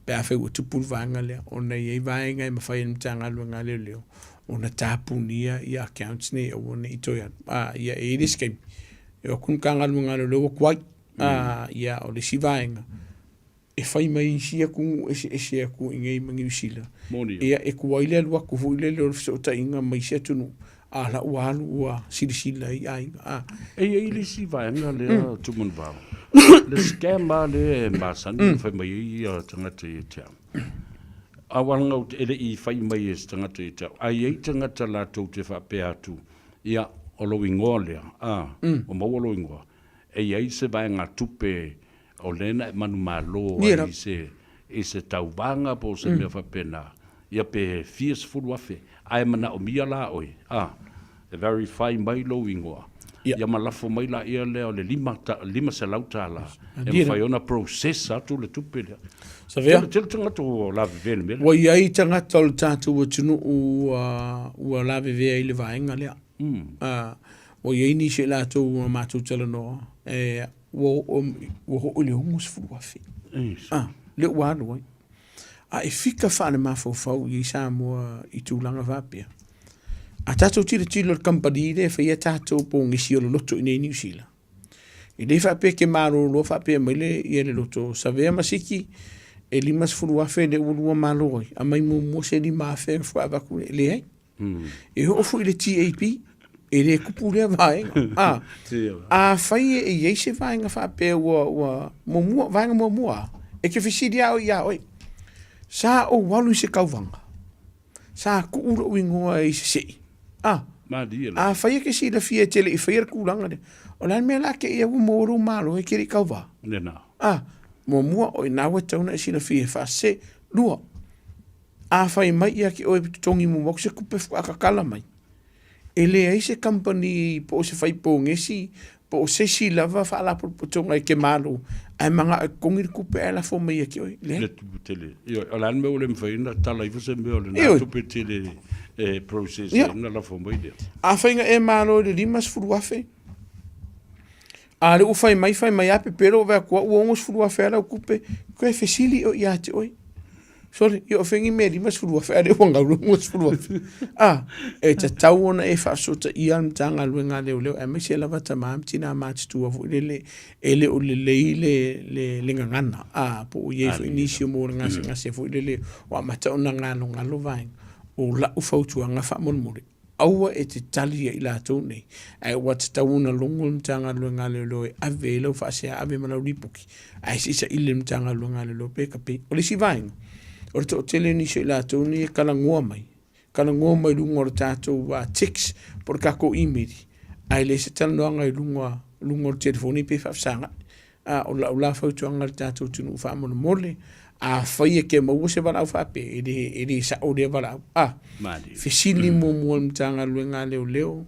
pe afai ua tupu le vaega lea, ona e i ai vaega e mafai e le Matagaluega a Leoleo ona tapunia ia accounts nei aua ne i toe alu. A, ia e i ai le isi taimi, e o atu le Matagaluega a Leoleo ua tuai. A, ia o le isi vaega, e fai mai isi atunuu eseese atu i inei ma Niu Sila. Ia e tuai le alu atu foi lele o le fesootaiga ma isi atunuu, a la ua alu ua silasila ai aiga. A. E i ai le isi vaega lea Tumanuvao, le scam lava lea e masani ona fai mai ai ia tagata ia te au. Aua leaga e le i fai mai e se tagata ia te au, ae i ai tagata latou te faapea atu, ia, o lou igoa lea, a, ua maua lou igoa, e i ai se vaegatupe O lea na e manumalo ai i se, i se tauvaga po o se mea faapena, ia pe fia sefulu afe, ae manaomia la oe, a, e verify mai lou igoa, ia ma lafo mai laia lea o le $500 e mafai ona process atu le tupe lea. Savea? Tele, tele tagata ua lavevea i le mea lea. Ua i ai tagata o le tatou atunuu ua, ua lavevea i le vaega lea. Ua i ai nisi o i latou ua matou talanoa, e ua oo ua oo i le 60,000. Ah, lea ua alu ai. A e fika faalemafaufau i ai Samoa i tulaga faapea. A tatou tilotilo i le kamupani lea e faia tatou pogisi o le loto i inei i Niu Sila, e le faapea e te malolo faapea mai le, ia le loto Savea ma Siki, e 50,000 lea ua lua malo ai, aumai muamua se 5,000 ona faatoa avatu lea. E leai. E oo foi i le TAP, e le tupu lea vaega. A, afai e i ai se vaega faapea ua, ua muamua, vaega muamua, e te fesili lava oe ia oe, sa ou alu i se tauvaga, sa tuu lou igoa i se sei. A, afai e te silafia e te le i faia le tulaga lea, o le a le mea la te i ai ua maua lou malo e te le i tauva? A, muamua, o i ina ua tatau ona e silafia e faasese. Lua, A fai mai ia te oe totogi muamua atu se tupe faatoa tatala mai, e leai se kamupani po o se fai pogesi po o se isi lava faalapotopotoga e te malo ae manao e totogi le tupe ae lafo mai ia te oe. Leai. Le tupe tele. Ioe, o le a le mea ua le mafai ona tala ifo se mea o lena tupe tele e process ai ona lafo mai lea. Afai na e malo i le $50,000, a lea ua fai mai fai mai a pepelo ua vaai atu ua $60,000 lava lau tupe, toe fesili oe ia te oe. Sorry, ia o fea ni mea 50,000 a lea ua gau le 60,000. A, e tatau ona e faafesootaia le Matagaluega a Leoleo aemaise lava tama ma tina matutua foi lele e le o lelei le, le, le gagana. A, po o i ai foi nisi o maua le gasegase foi lele ua amata ona galogalo vaega. O lau fautuaga faamolemole, aua e te tali ia i latou nei, ae ua tatau ona logo le Matagaluega a Leoleo e ave ai lau faasea, ave ma lau lipoti, ae se i saili le Matagaluega a Leoleo pe tape. O le isi vaega, o le toatele o nisi o i latou nei e talanoa mai, talanoa mai i luga o le tatou text po o le tatou email, ae leai se talanoaga i luga, luga o le telefoni pe faafesagai. A o lau la fautuaga i le tatou atunuu faamolemole, afai e te maua se valaau faapea, e le, e le sao lea valaau. A, fesili muamua i le Matagaluega a Leoleo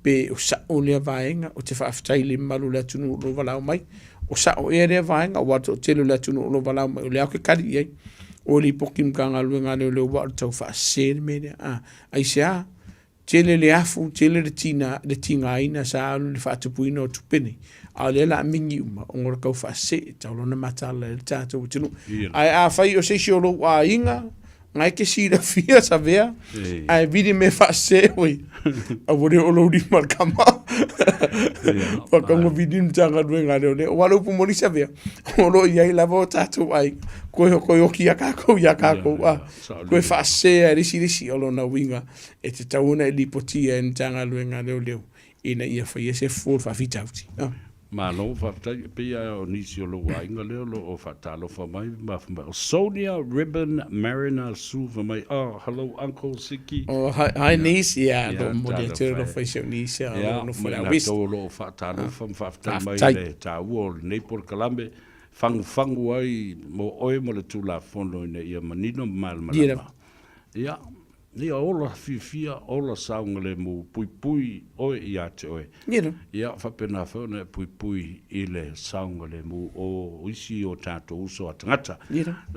pe o sao lea vaega, ou te faafetai i le mamalu o le atunuu o lo o valaau mai. O sao ea lea vaega, aua o le toatele o le atunuu o lo o valaau mai, o lea ou te tali i ai. O le lipoti i le Matagaluega a Leoleo aua o le tau faasese le mea lea. A, aisea? Tele le afu, tele le tina, le tigaina sa alu i le faatupuina o tupe nei, a o lea la a migi uma ona o le tau faasese, e tatau loa ona mataala ai le tatou atunuu. Ae afai o se isi o lou aiga, na e te silafia Savea, ae vili mea faasese oe, aua le oo lou lima i le kama. Whakaunga vili le Matagaluega a Leoleo. Aua o le upu moni Savea, o lo o i ai lava o tatou aiga, koe koe oki ia kākou iā kākou, a, koe faasese a le isi le isi, o lona uiga, e tatau ona e lipotia e le Matagaluega a Leoleo ina ia faia se fofo o le faafitauli. Ah. Malo faafetai. E pei lava o nisi o lou aiga lea o lo o faatalofa mai ma fai mai, o Sonia Ribbon Mariner Sue fai mai, oh, hello Uncle Siki. Oh, hi, hi niece. Yeah, yeah, lo momoli atu le alofa i si ou niece, yeah, yeah, lo nofo le latou o lo o faatalofa ma faafetai mai le taua o lenei polokalame, fagufagu ai mo oe ma le Tulafono ina ia manino ma malamalama. Ia, Ia ola fiafia, ola saogalemu, puipui oe ia te oe. Ia faapena foi ona e puipui i le saogalemu o isi o tatou uso a tagata.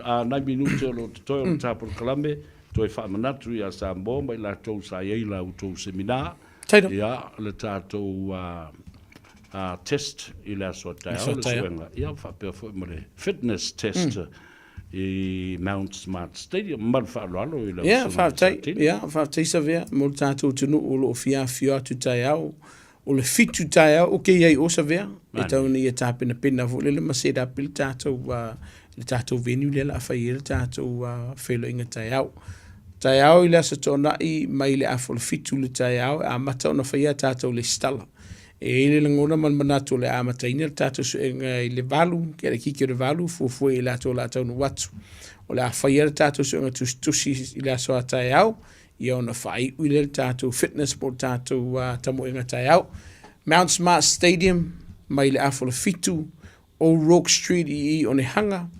A nai minute o lo o totoe o le ta polokalame. Toe faamanatu ia Samoa ma i latou sa i ai la outou seminar, ia, le tatou test i le aso a taeao, le suega, ia, faapea foi ma le fitness test i Mount Smart Stadium. Ma le faaaloalo i lau Ia, faafetai. Ia, faafetai Savea mo le tatou atunuu o lo o fia afifio atu taeao. O le 7 taeao ou te i ai o Savea, e tau ina ia tapenapena foi lele ma set up i le tatou, le tatou venue lea o le a fai ai le tatou feiloaiga taeao. Taeao i le Aso Toonai mai le afa o le 7 i le taeao e amata ona faia a tatou lesitala. E i ai le lagona ma le manatu o le a amataina le tatou suega i le 8, ke laitiiti o le 8, fuafua i latou o le a taunuu atu. O le a faia le tatou suega tusitusi i le aso a taeao, ia ona faaiu lea le tatou fitness po o le tatou tamoega taeao. Mount Smart Stadium mai le afa o le 7, O'Rourke Street i i Onehanga,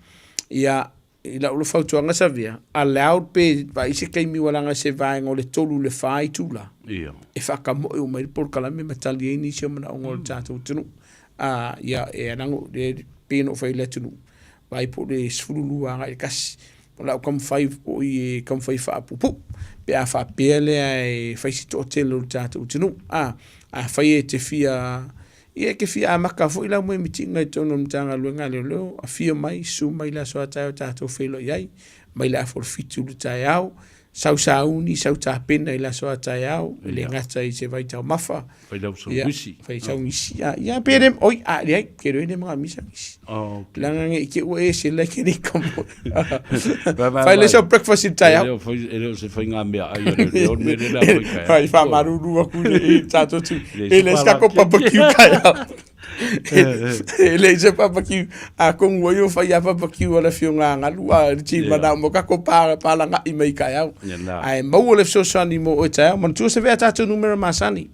ia I lau fautuaga Savia, allowed pe vaai se taimi ua laga se vaega o le 3 i le 4 itula e faatamoe uma ai le polokalame ma tali ai nisi o manaoga o le tatou atunuu. A, ia, e ala ona e pei ona ou fai i le atunuu, vaai po o le 12 agai i le 1. O lau taumafai foi e taumafai e faapuupuu pe a faapea lea e fai se toatele o le tatou atunuu. A, afai e te fia Ia e te fia amata foi la moe mitiga i totonu o le Matagaluega a Leoleo, afio mai, susu mai le aso a taeao tatou feiloai ai, mai le afa o le 7 i le taeao, sau sauni, sau tapena i le aso a taeao, e le gata i se vaitaumafa, Fai lau sau isi. Fai sau isi. Ia, pe le, oi, a, leai, ke le le mga misa isi. Oh, okay. Leaga nge i ke ua e se le ke ni kamo. Fai le sau breakfast i le taeao. E le o se faiga mea ai a le leo, le mea le fai kai. Fai faamalulu aku i le tatou tu. E le se kako barbecue kai. E le se barbecue. A kongu ai o fai a barbecue a le afioga a Galu a le ti mana mo kako pa palaga'i mai kai au. Ae maua le fesoasoani mo oe taeao. Manatua se vea tatou numera masani.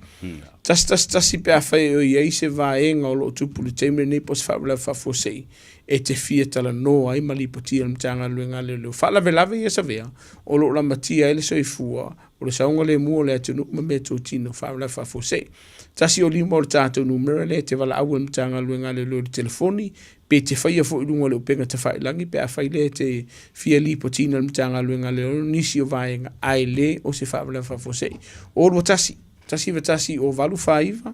111 pe afai e i ai se vaega o lo o tupu i le taimi lenei po o se faalavelave faafuasei e te fia talanoa ai ma lipotia i le Matagaluega a Leoleo. Faalavelave ia Savea, o lo o lamatia ai le soifua, o le saogalemu o le atunuu ma meatotino faalavelave faafuasei. 105 o le tatou numera lea e te valaau ai i le Matagaluega a Leoleo i le telefoni, pe te faia foi i luga o le upega tafailagi pe afai lea e te fia lipotiina i le Matagaluega a Leoleo nisi o vaega ae le o se faalavelave faafuasei. O 21, 191 o 849,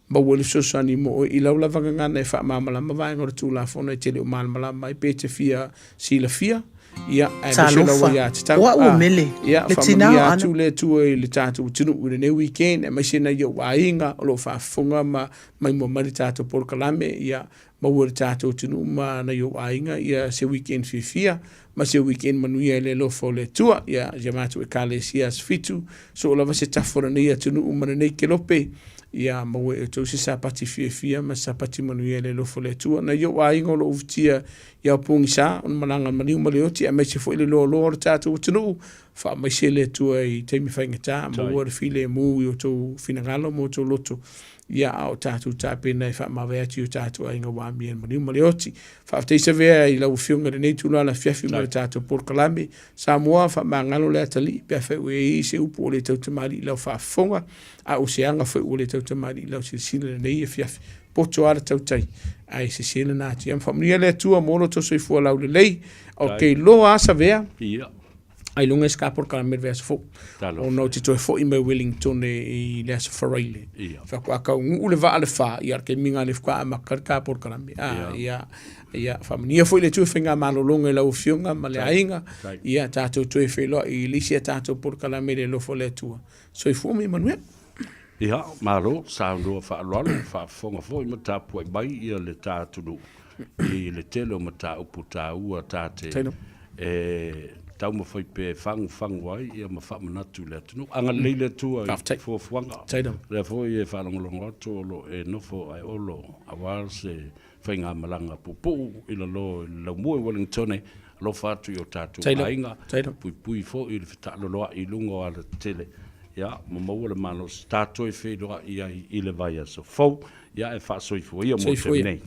maua le fesoasoani mo oe i lau lava gagana e faamalamalama vaega o le Tulafono e te le o malamalama ai pe e te fia silafia, ia, aemaise lau Talofa, aiatatau. o a'u o A, Mele, ia, le tinā faamanuia o atu Ana. le Atua i le tatou atunuu i lenei weekend, aemaise nai ou aiga o lo o faafofoga ma maimoa mai le tatou polokalame, ia, maua e le tatou atunuu ma nai ou aiga ia se weekend fiafia ma se weekend manuia i le alofa o le Atua. Ia, si a matou Ekalesia Aso Fitu, soo lava se tafa o lenei atunuu ma lenei kelope, ia maua e outou se Sapati fiafia ma se Sapati manuia i le alofa o le Atua. Nai ou aiga o lo o ufitia i Aopogisa, o le malaga a maliu ma le oti, aemaise foi le loaloa o le tatou atunuu, faamaise le Atua i taimi faigata, maua le filemu i outou finagalo ma outou loto, ia a o tatou tapena e faamavae atu i o tatou aiga ua amia i le maliu ma le oti. Faafetai Savea i lau Afioga i lenei itula o le afiafi ma le tatou polokalame. Samoa, faamagalo le atalii pe afai ua i ai se upu ua le tautamalii i lau faafofoga, a o se aga foi ua le tautamalii i lau silasila i lenei afiafi. Poto lava le tautai, ae sese lena atu. Ia ma faamanuia le Atua mo lo outou soifua laulelei. Ou te iloa lava Savea, ailoga e se ka polokalame i le vaiaso fou. Ona ou te toe foi mai Wellington i le aso Faraile. Faatoa taunuu le vaa le fa, ia le taimi lena le faatoa amata le ta polokalame. Ia, ia, faamanuia foi le Atua i faigamalologa i lau Afioga ma le aiga. Ia, tatou toe feiloai i le isi a tatou polokalame i le alofa o le Atua. Soifua ma ia manuia. Ia, malo, saunoa faaaloalo, faafofoga foi ma tapuai mai ia le ta atunuu i le tele o mataupu taua ta te e taumafai pea e fagufagu ai ia ma faamanatu i le atunuu. Agalelei le Atua i fuafuaga. Lea foi e faalogologo atu o lo o e nofo ae olo aua se faigamalaga puupuu i lalo i le laumua i Wellingtone, alofa atu i o tatou aiga, puipui foi i le fetaaloloai i luga o alatetele, ia, ma maua le malosi tatou e feiloai ai i le vaiaso fou, ia, e faasoifua ia mo le taimi nei.